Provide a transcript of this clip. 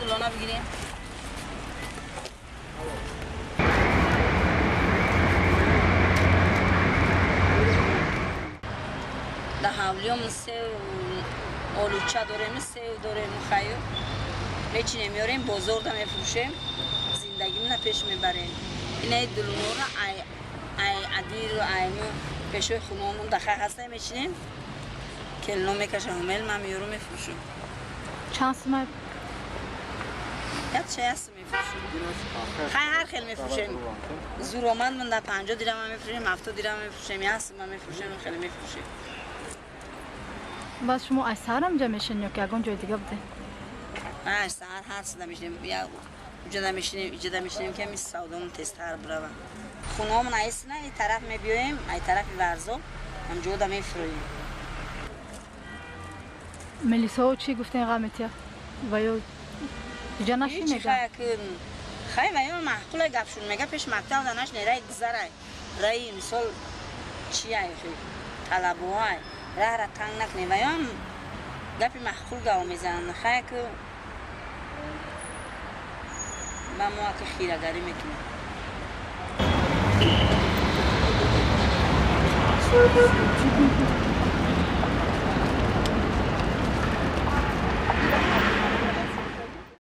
Дулона бигирем. Дар ҳавлиём сев, олуча дорем, сев дорем, хаю мечинем, меорем, бозорда мефурӯшем, зиндагимона пеш мебарем. Инаи дулунора ай адиру айму пешои хуномон дахай ҳаста мечинем, келино мекашам, мел ман меёру мефурӯшам. Чанд сумай? Як чай аст мефурӯшем. Хай ҳар хел мефурӯшем. Зуроманд ман дар 50 дирама мефурӯшем, 70 дирама мефурӯшем, як сума мефурӯшем, хеле мефурӯшем. Баъд шумо аз саҳар ҳамҷа мешинед ё ки ягон ҷои дига будед? Аз саҳар ҳар сада мешинем, уҷада мешинем, иҷада мешинем, ки ҳами савдомон тезтар бирава. Хуномон айсина и тараф мебиёем, ай тарафи Варзоб ҳамҷода мефурӯем. Милисаҳо чӣ гуфтен ғаметия? Ва ё иҷа нашинега? Хай ва ё маъқулай гапшун мега, пеш мактаб да нашине, раи гузарай. Раи мисол чиай талабоай, раҳра танг накунем. Ва ёам гапи маъқул гав мезананд. Хай ки ба мо аки хирагарӣ мекунем.